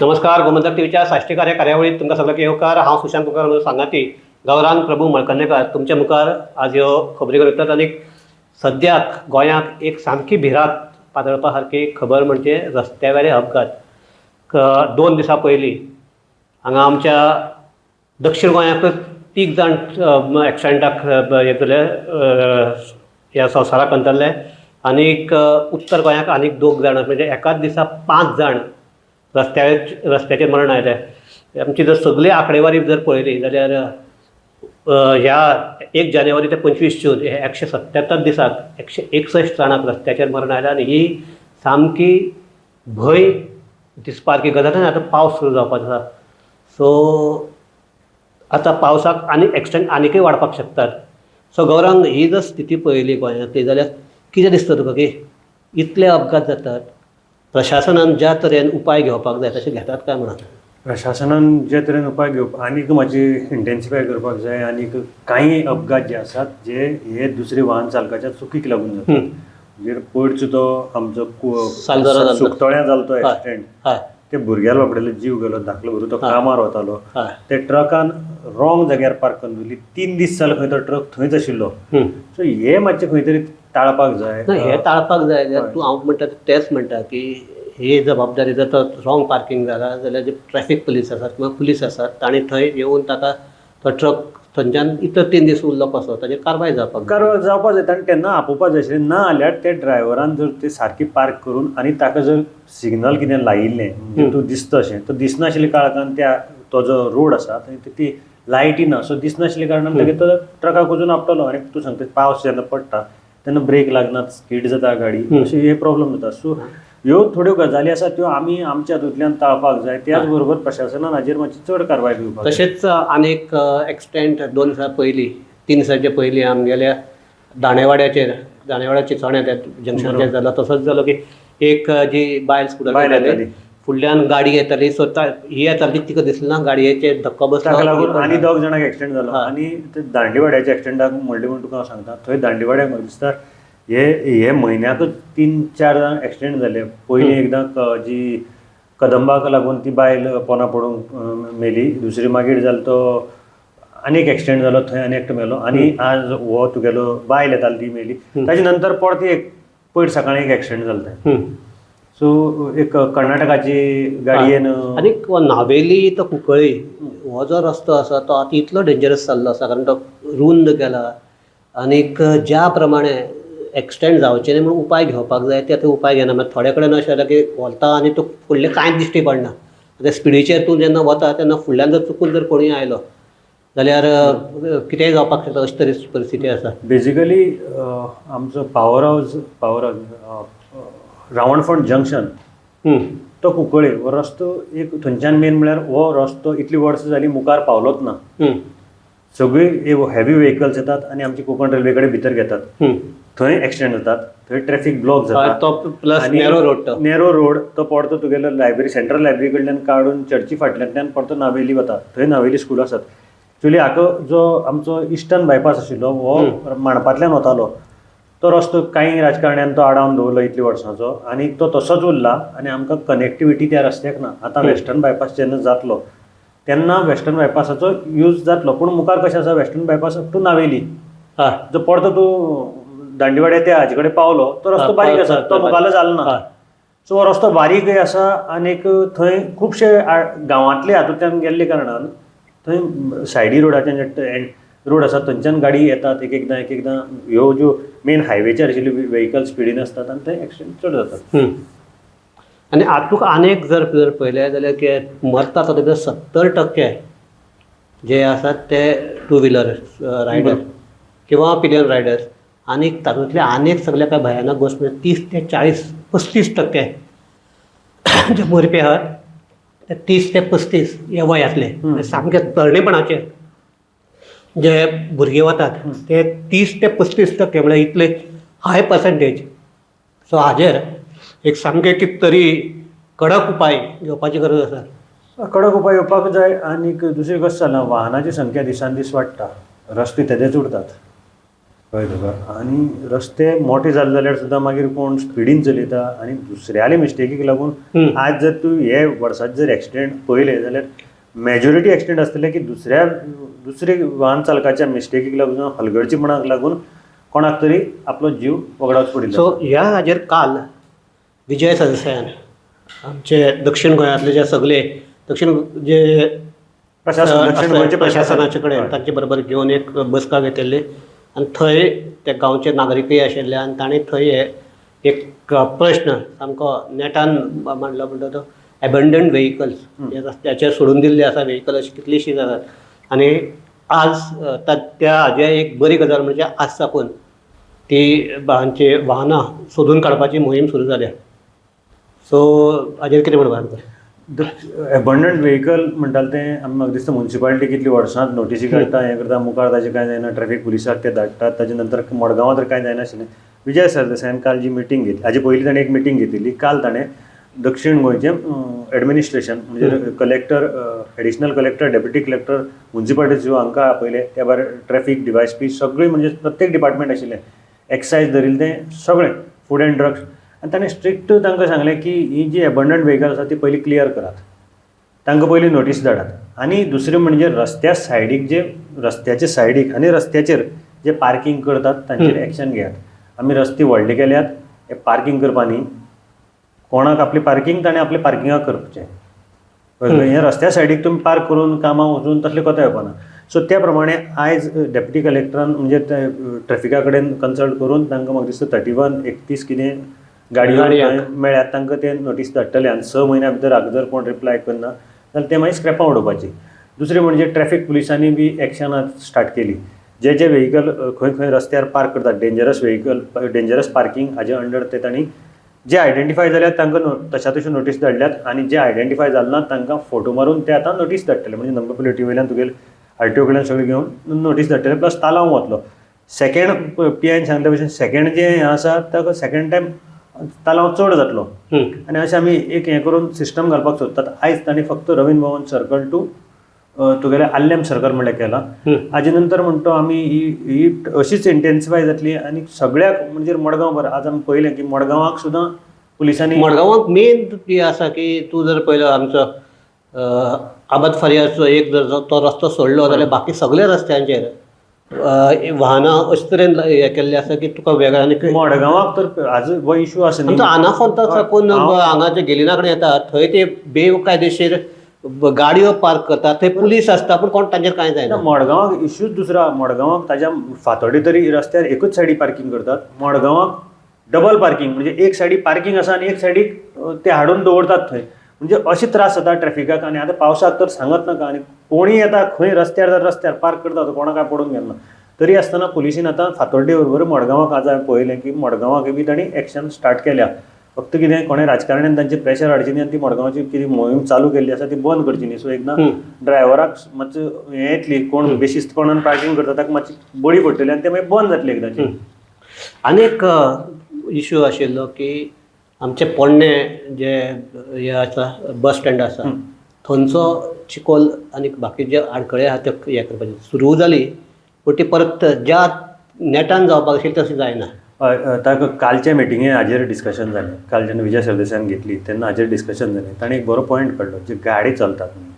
नमस्कार, गोमंतक टीव्हीच्या साश्टीकार ह्या कार्यावळीत तुमकां सगळ्यांक येवकार. हांव सुशांत तुकार, म्हजो सांगाती गौरांग प्रभू मळकर्णेकार तुमच्या मुखार आज ह्यो खबरी करतात. आनी सद्याक गोंयांक एक सामकी भिरांत पातळपा सारकी खबर म्हणजे रस्त्या वेले अपघात. 2 दिसां पयलीं हांगा आमच्या दक्षीण गोंयांतच तीग जाण एक्सिडंटाक हे जाले, ह्या संवसाराक अंतरले. आनीक उत्तर गोंयाक आनीक दोग जाण, म्हणजे एकाच दिसा पांच जाण रस्त्याचेर मरण आयले. आमची जर सगळी आंकडेवारी जर पळयली जाल्यार ह्या 1 जानेवारी ते 25 जून हे 177 दिसाक 161 जाणांक रस्त्याचेर मरण आयलें आनी ही सामकी भंय दिसपा सारकी गजाल. आनी आतां पावस सुरू जावपाचो आसा, सो आतां पावसाक आनी एक्सिडंट आनिकय वाडपाक शकतात. सो गौरांग, ही जर स्थिती पळयली गोंयांतली जाल्यार कितें दिसता तुका की इतले अपघात जातात, प्रशासनान ज्या तरेन उपाय घेवपाक जाय तशें घेतात काय म्हणून? प्रशासनान जे तरेन उपाय घेवप आनीक मातशी इंटेन्सिफाय करपाक जाय. आनीक कांय अपघात जे आसात जे हे दुसरे वाहन चालकाच्या चुकीक लागून जाता. म्हणजे पयरचो तो आमचो सालदरा जालो. सुकतोळ्यां जालो तो एक्सिडेंट, ते भुरग्यालो बाबड्यालो जीव गेलो. धाकलो भुरगो तो कामार वतालो. ते ट्रकान रॉंग जाग्यार पार्क करून दवरली. 3 दीस जाले खंय तो ट्रक थंयच आशिल्लो. सो हे मातशें खंय तरी टाळपाक जाय. ना, हे टाळपाक जाय जाल्यार तूं, हांव म्हणटा तेंच म्हणटा की ही जबाबदारी, जर तो रॉंग पार्किंग जाला जाल्यार जे ट्रॅफीक पुलीस आसात किंवा पुलीस आसात तांणी थंय येवन ताका तो ट्रक थंयच्यान इतलो 3 दीस उरलो कसो, ताजेर कारवाय जावपाक जाय. कारवाय जावपा जाय. ताणें तेन्ना आपोवपा जाय आशिल्लें. ना जाल्यार ते ड्रायव्हरान जर ते सारकी पार्क करून आनी ताका जर सिग्नल कितें लायिल्लें, म्हणजे तूं दिसता अशें, तो दिसनाशिल्ल्या काळखान त्या तो जो रोड आसा थंय ती लायटी ना, सो दिसनाशिल्ल्या कारणान तागे तो ट्रकाक वचून आपटलो. आनी तूं सांगता, पावस जेन्ना पडटा तेन्ना ब्रेक लागना, स्कीड जाता गाडी, अशे हे प्रॉब्लम जाता. सो ह्यो थोड्यो गजाली आसा त्यो आमी आमच्या हातूंतल्यान टाळपाक जाय. त्याच बरोबर प्रशासनान हाजेर मातशी चड कारवाय घेवपाक जाय. तशेंच आनीक एक्सिडेंट 2 दिसां पयलीं, 3 दिसांचे पयलीं आमगेल्या दाणेवाड्याचेर, दाणेवाडा चिंचोण्या त्या जंक्शनाचेर जालो. तसोच जालो की एक जी बायल स्कुटर बायल चलयताली, येताली. फुडल्यान गाडी येताली, सो ही येताली तिका दिसलें ना, गाडयेचेर धक्को बसलो. ताका लागून आनी दोग जाणांक एक्सिडेंट जालो. आनी ते दांडीवाड्याच्या एक्सिडेंटाक म्हणलें म्हूण तुका हांव सांगता, थंय दांडीवाड्याक म्हाका दिसता हे हे म्हयन्याकच तीन चार जाण एक्सिडेंट जाले. पयलीं एकदां जी कदंबाक लागून ती बायल पोना पडूंक मेली. दुसरी मागीर जालो तो आनी एक एक्सिडेंट जालो, थंय आनी एकटो मेलो. आनी आज हो तुगेलो बायल येताली ती मेली. ताजे नंतर परती एक पयर सकाळी एक एक्सिडेंट जालो थंय. सो एक कर्नाटकाची गाडयेन. आनी नावेली तो कुंकळी हो जो रस्तो आसा तो आतां इतलो डेंजरस जाल्लो आसा, कारण तो रुंद केला आनीक ज्या प्रमाणे एक्सिडेंट जावचे न्ही म्हणून उपाय घेवपाक जाय ते आतां उपाय घेना. मागीर थोडे कडेन अशें जाता की वता आनी तूं फुडलें कांयच दिश्टी पडना. आतां स्पिडीचेर तूं जेन्ना वता तेन्ना फुडल्यान जर चुकून जर कोणूय आयलो जाल्यार कितेंय जावपाक शकता, अशी तरी परिस्थिती आसा. बेजिकली आमचो पावर हावज, रावणफोंड जंक्शन तो कुंकळे हो रस्तो एक थंयच्यान मेन म्हळ्यार हो रस्तो इतली वर्सां जालीं मुखार पावलोच ना. सगळी हेवी व्हेकल्स येतात आनी आमची कोंकण रेल्वे कडेन भितर घेतात. थंय एक्सिडेंट जातात, थंय ट्रॅफिक ब्लॉक जाता. तो प्लस नॅरो रोड तो. नॅरो रोड तो पडतो तुगेलो लायब्ररी, सेंट्रल लायब्ररी कडल्यान काडून चर्ची फाटल्यांतल्यान परतो नावेली वता, थंय नावेली स्कूल आसात. एक्चुली हाका जो आमचो इस्टर्न बायपास आशिल्लो हो मांडपांतल्यान वतालो तो रस्तो कांय राजकारण्यान तो आडावन दवरलो इतलीं वर्सांचो आनी तो तसोच उरला आनी आमकां कनेक्टिविटी त्या रस्त्याक ना. आतां वेस्टर्न बायपास जेन्ना जातलो तेन्ना वेस्टर्न बायपासाचो यूज जातलो, पूण मुखार कशें आसा, western bypass up to Navelim. जो परतो तूं दांडीवाड्या त्या हाजे कडेन पावलो तो रस्तो बारीक आसा, तो मुखारलो जालो ना. सो हो रस्तो बारीकय आसा आनीक थंय खुबशे गांवांतले हातूंतल्यान गेल्ले कारणान थंय सायडी रोडाच्यान जे रोड आसा थंयच्यान गाडी येतात. एक एकदां एक एकदां ह्यो ज्यो मेन हायवेचेर आशिल्ल्यो व्हेकल स्पिडीन आसतात आनी थंय एक्सिडंट चड जातात. आनी हातूंत आनीक जर जर पळयलें जाल्यार की मरतात तातूंत 70% जे आसात ते टू व्हिलर रायडर किंवा पिलियन रायडर्स. आनी तातूंतले आनीक सगळे काय भयानक गोश्ट म्हणजे 30 ते 40, 35% जे मरपी आहात ते 30 ते 35 ह्या वयांतले. म्हणजे सामके तरणेपणाचेर जे भुरगे वतात ते 30 ते 35%, म्हळ्यार इतले हाय पर्संटेज. सो हाजेर एक सामके कितें तरी कडक उपाय घेवपाची गरज आसा. कडक उपाय येवपाक जाय. आनीक दुसरें कशें जालां, वाहनाची संख्या दिसान दीस वाडटा, रस्ते तेदेच उरतात. कळ्ळें तुका? आनी रस्ते मोठे जाले जाल्यार सुद्दां मागीर कोण स्पिडीन चलयता आनी दुसऱ्याले मिस्टेकीक लागून. आज जर तूं हे वर्सात जर एक्सिडेंट पळयले जाल्यार मेजॉरिटी एक्सिडेंट आसतले की दुसऱ्या दुसरे वाहन चालकाच्या मिस्टेकीक लागून, हलगर्जीपणाक लागून कोणाक तरी आपलो जीव वगडावचो पडिल्लो. सो ह्या हाजेर काल विजय सरदेसायान आमचे दक्षिण गोंयांतले जे सगळे दक्षिण जे प्रशासन, दक्षिण गोंयचें प्रशासन. प्रशासनाचे कडेन तांचे बरोबर घेवन एक बसका घेतिल्ली आनी थंय ते गांवचे नागरिकूय आशिल्ले आनी तांणी थंय हे एक प्रश्न सामको नेटान मांडलो. म्हणटा तो एबंडन व्हेकल्स हे रस्त्याचेर सोडून दिल्ले आसा व्हेकल, अशी कितलीशीं जातात. आनी आज त्या हाजे एक बरी गजाल म्हणजे आज साकून ती आमची वाहनां सोदून काडपाची मोहीम सुरू जाल्या. सो हाजेर कितें म्हणपाक जाय? एबंडंट व्हेकल म्हणटाले तें आमी, म्हाका दिसता मुन्सिपालिटी कितली वर्सां नोटीसी काडटा, हें करता, मुखार ताजें कांय जायना. ट्रॅफीक पुलिसाक ते धाडटात, ताजे नंतर मडगांवां तर कांय जायनाशिल्लें. विजय सरदेसायान काल जी मिटींग घेतली, हाजे पयलीं ताणें एक मिटींग घेतिल्ली. काल ताणें दक्षिण गोंयचें एडमिनिस्ट्रेशन म्हणजे collector, additional collector, deputy collector, municipality हांकां आपयले. त्या भायर ट्रॅफीक डीवायएसपी सगळीं, म्हणजे प्रत्येक डिपार्टमेंट आशिल्लें, एक्सायज धरिल्लें तें सगळें, फूड अँड ड्रग्स. आनी ताणें स्ट्रिक्ट तांकां सांगलें की ही जी एबंडंट व्हेकल आसा ती पयलीं क्लियर करात, तांकां पयलीं नोटीस धाडात. आनी दुसरें म्हणजे रस्त्या सायडीक जे, रस्त्याचे सायडीक आनी रस्त्याचेर जे पार्कींग करतात तांचेर एक्शन घेयात. आमी रस्ते व्हडले केल्यात हे पार्कींग करपा न्ही. कोणाक आपली पार्कींग ताणें आपल्या पार्किंगाक करचें. कळ्ळें? हें रस्त्या सायडीक तुमी पार्क करून कामाक वचून तसलें कोता येवपाना. सो त्या प्रमाणे आयज डेप्युटी कलेक्टरान म्हणजे ते ट्रॅफिका कडेन कन्सल्ट करून तांकां म्हाका दिसता 31, 31 कितें गाडयो गाडयांक. थंय मेळ्ळ्यात, तांकां ते नोटीस धाडटले आनी 6 म्हयन्या भितर हाका जर कोण रिप्लाय करना जाल्यार ते मागीर स्क्रॅपां उडोवपाची. दुसरें म्हणजे ट्रॅफीक पुलिसांनी बी एक्शनां स्टार्ट केली. जे जे व्हेकल खंय खंय रस्त्यार पार्क करतात, डेंजरस व्हेकल, डेंजरस पार्किंग हाजे अंडर ते तांणी जे आयडेंटिफाय जाल्यात तांकां तशा तश्यो नोटीस धाडल्यात आनी जे आयडेंटिफाय जाले ना तांकां फोटो मारून ते आतां नोटीस धाडटले. म्हणजे नंबर प्लेटी वयल्यान तुगेले आरटीओ कडल्यान सगळें घेवन नोटीस धाडटले, प्लस तालांव वतलो. सेकंड पी आयन सांगल्या भशेन सेकंड जें हें आसा ताका सेकंड टायम तालांव चड जातलो. आनी अशें आमी एक हें करून सिस्टम घालपाक सोदतात. आयज तांणी फक्त रवींद्र भवन सर्कल टू तुगेलें आल्लेम सर्कल म्हणल्यार केलां. हाजे नंतर म्हणटा आमी ही ही अशीच इंटेन्सिफाय जातली आनी सगळ्याक, म्हणजे मडगांव बरें, आज आमी पळयलें की मडगांवाक सुद्दां पुलिसांनी मडगांवांत मेन ती आसा की तूं जर पळयलो आमचो आबाद फारियाचो एक जर तो रस्तो सोडलो जाल्यार बाकी सगल्या रस्त्यांचेर वाहनां अशे तरेन हें केल्लें आसा की तुका वेगळ्या आनी मडगांवाक तर आज हो इशू आसा न्ही. आमचो आनाफोंता साकून हांगा जे गेलिना कडेन येता थंय ते बेकायदेशीर गाडयो पार्क करतात. थंय पुलीस आसता पूण कोण तांचेर कांय जायना. ना, मडगांवाक इश्यूच दुसरा. मडगांवाक ताज्या फातोडे तरी रस्त्यार एकूच सायडी पार्किंग करतात, मडगांवाक डबल पार्किंग, म्हणजे एक सायडी पार्किंग आसा आनी एक सायडीक ते हाडून दवरतात थंय. म्हणजे अशे त्रास जाता ट्रॅफिकाक. आनी आतां पावसाक तर सांगत नाका. आनी कोणूय येता खंय रस्त्यार जाल्यार रस्त्यार पार्क करता, कोणाक काय पडून गेना. तरी आसतना पुलिसीन आतां फातोड्डे बरोबर मडगांवाक आज हांवें पळयलें की मडगांवाक बी तांणी एक्शन स्टार्ट केल्या. फक्त कितें, कोणें राजकारण्यान तांचे प्रेशर हाडचें न्ही आनी ती मडगांवची कितें मोहीम चालू केल्ली आसा ती बंद करची न्ही. सो एकदां ड्रायव्हराक मातसो हें येतली, कोण बेशिस्तपणान पार्किंग करता ताका मातशी बळी पडटली आनी ते मागीर बंद जातले एकदांची. आनी एक इशू आशिल्लो की आमचे पोन्ने जे हे आसा, बस स्टँड आसा, थंयचो चिकोल आनी बाकी जे आडखळे आहा त्यो हें करपाची सुरू जाली, पूण ती परत ज्या नेटान जावपाक आशिल्ली तशें जायना. हय, ताका कालच्या मिटिंगे हाजेर डिस्कशन जालें. काल जेन्ना विजय सरदेसायान घेतली तेन्ना हाजेर डिस्कशन जालें. ताणें एक बरो पॉयंट काडलो. जे गाडी चलतात न्ही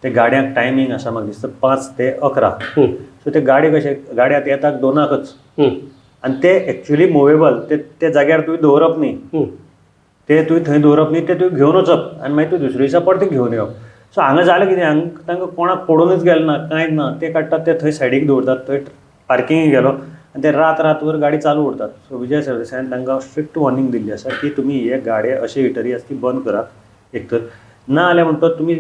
ते गाडयांक टायमींग आसा म्हाका दिसता 5 ते 11. सो ते गाडी कशे, गाडी आतां येतात 2कांच आनी ते एक्चुली मुवेबल, ते ते जाग्यार तुवें दवरप न्ही. ते तुवें थंय दवरप न्ही, ते तुवें घेवन वचप आनी मागीर तूं दुसरे दिसा परते घेवन येवप. सो हांगा जालें कितें, हांगा तांकां कोणाक पडूनच गेलें ना, कांयच ना. ते काडटात, ते थंय सायडीक दवरतात, थंय पार्किंग गेलो आनी ते रात रातभर गाडी चालू उरतात. सो विजय सरदेसायान तांकां स्ट्रिक्ट वॉर्निंग दिल्ली आसा की तुमी हे गाडये अशे इटरी आसा ती बंद करात एक तर, ना जाल्यार म्हणटकच तुमी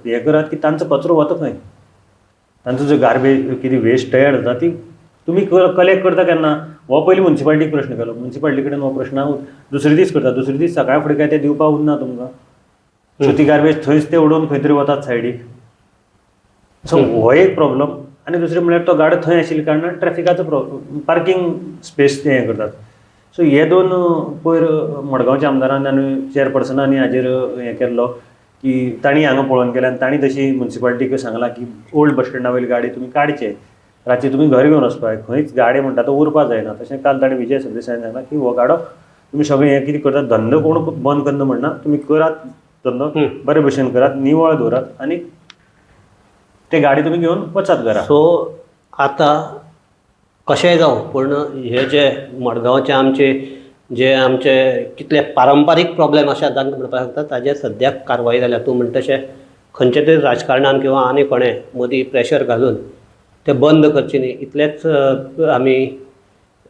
हें करात की तांचो कचरो वता खंय, तांचो जो गार्बेज कितें वेस्ट तयार जाता ती तुमी कलेक्ट करता केन्ना? हो पयलीं मुन्सिपालिटीक प्रश्न केलो. मुन्सिपालिटी कडेन हो प्रश्न दुसरे दीस करता, दुसरे दीस सकाळ फुडें काय ते दिवपाक उरना तुमकां. सो ती गार्बेज थंयच ते उडोवन खंय तरी वतात सायडीक. सो हो एक प्रॉब्लम. आनी दुसरें म्हणल्यार तो गाडो थंय आशिल्ल्या कारणान ट्रॅफिकाचो प्रॉब्लम, पार्किंग स्पेस ते हें करतात. सो हे दोन पयर मडगांवच्या आमदारान आनी चेअरपर्सनांनी हाजेर हें केल्लो की तांणी हांगा पळोवन गेले आनी तांणी तशी मुन्सिपालिटीक सांगलां की ओल्ड बस स्टँडा वयली गाडी तुमी काडचे. रातची तुमी घर घेवन वचपाक जाय, खंयच गाडी म्हणटा तो उरपा जायना. तशें काल ताणें विजय सरदेसायान सांगलां की हो गाडो तुमी सगळें हें कितें करतात, धंदो कोण बंद करना म्हणना, तुमी करात धंदो, बरे भशेन करात, निवळ दवरात आनी ते गाडी तुमी घेवन वचात घरा. सो आतां कशेंय जावं, पूण हे जे मडगांवचे आमचे जे आमचे कितले पारंपारीक प्रॉब्लेम आसा तांकां म्हणपाक शकता, ताजेर सद्याक कारवाय जाल्या. तूं म्हणटा तशें खंयच्या तरी राजकारणान किंवा आनी कोणें मदीं प्रेशर घालून ते बंद करचे न्ही, इतलेंच आमी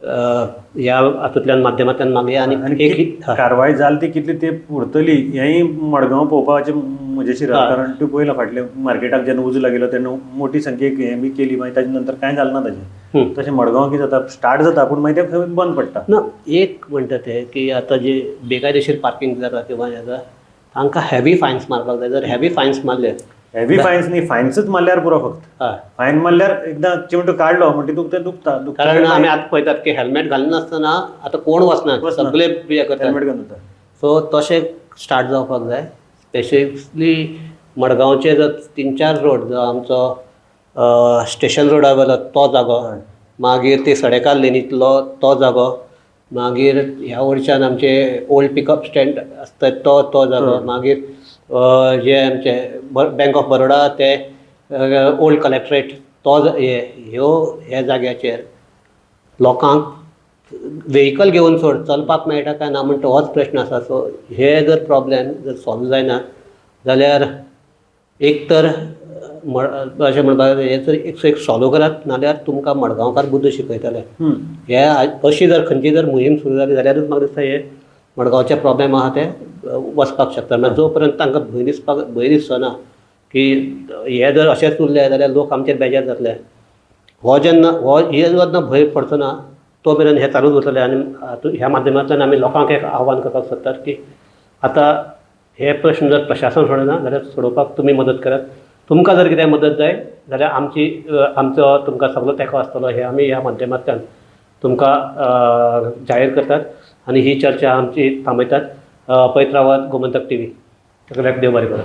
ह्या हातूंतल्यान माध्यमांतल्यान मागया. आनी आनी एक कारवाय जाली ती कितली ते उरतली हेंय मडगांव पळोवपाचें मजेशीर आहा. कारण तूं पळयलां फाटले मार्केटाक जेन्ना उजो लागिल्लो तेन्ना मोटी संख्येक हें बी केली, मागीर ताजे नंतर कांय जालें ना ताजें. तशें मडगांव कितें जाता, स्टार्ट जाता पूण मागीर तें खंय बंद पडटा. ना, एक म्हणटा ते की आतां जे बेकायदेशीर पार्किंग जाता किंवा जाता तांकां हेवी फायन्स मारपाक जाय. जर हेवी फायन्स मारले, हेवी फायन्स न्ही, फायन्सूच मारल्यार पुरो फक्त. फायन मारल्यार एकदां चिमटो काडलो म्हणटी तुका तें दुखता. कारण आमी आतां पळयतात की हेल्मेट घालनासतना आतां कोण वचना, सगळे हे करतात, हेल्मेट घालून वता. सो तशें स्टार्ट जावपाक जाय. स्पेशली मडगांवचे जर 3-4 रोड, जो आमचो स्टेशन रोडा वयलो तो जागो, मागीर ती सडेकार लेनींतलो तो जागो, मागीर ह्या वटच्यान आमचे ओल्ड पिकअप स्टँड आसता तो जागो, मागीर जे आमचे बँक ऑफ बरोडा ते ओल्ड कलेक्ट्रेट तो ह्यो ह्या जाग्याचेर लोकांक व्हेकल घेवन सोड चलपाक मेळटा काय ना म्हणटा होच प्रश्न आसा. सो हे जर प्रॉब्लेम जर सॉल्व जायना जाल्यार एक तर अशें म्हणपाक जाय, हें जर एक सॉल्व करात, नाल्यार तुमकां मडगांवकार बुद्द शिकयतले. हे अशी जर खंयची जर मोहीम सुरू जाली जाल्यारूच म्हाका दिसता हे मडगांवचे प्रॉब्लेम आहा ते वचपाक शकता. म्हणल्यार जो पर्यंत तांकां भंय दिसचो ना की हे जर अशेंच उरले जाल्यार लोक आमचेर बेजार जातले, हो जेन्ना हो हे जेन्ना भंय पडचो ना तो मेरेन हें चालूच उरतलें. आनी ह्या माध्यमांतल्यान आमी लोकांक एक आव्हान करपाक सोदतात की आतां हे प्रश्न जर प्रशासन सोडना जाल्यार सोडोवपाक तुमी मदत करात. तुमकां जर कितें मदत जाय जाल्यार आमची आमचो तुमकां सगळो तेंको आसतलो हे आमी ह्या माध्यमांतल्यान तुमकां जाहीर करतात आनी ही चर्चा आमची थांबयतात. पळयत रावात गोमंतक टीव्ही. सगळ्याक देव बरें करूं.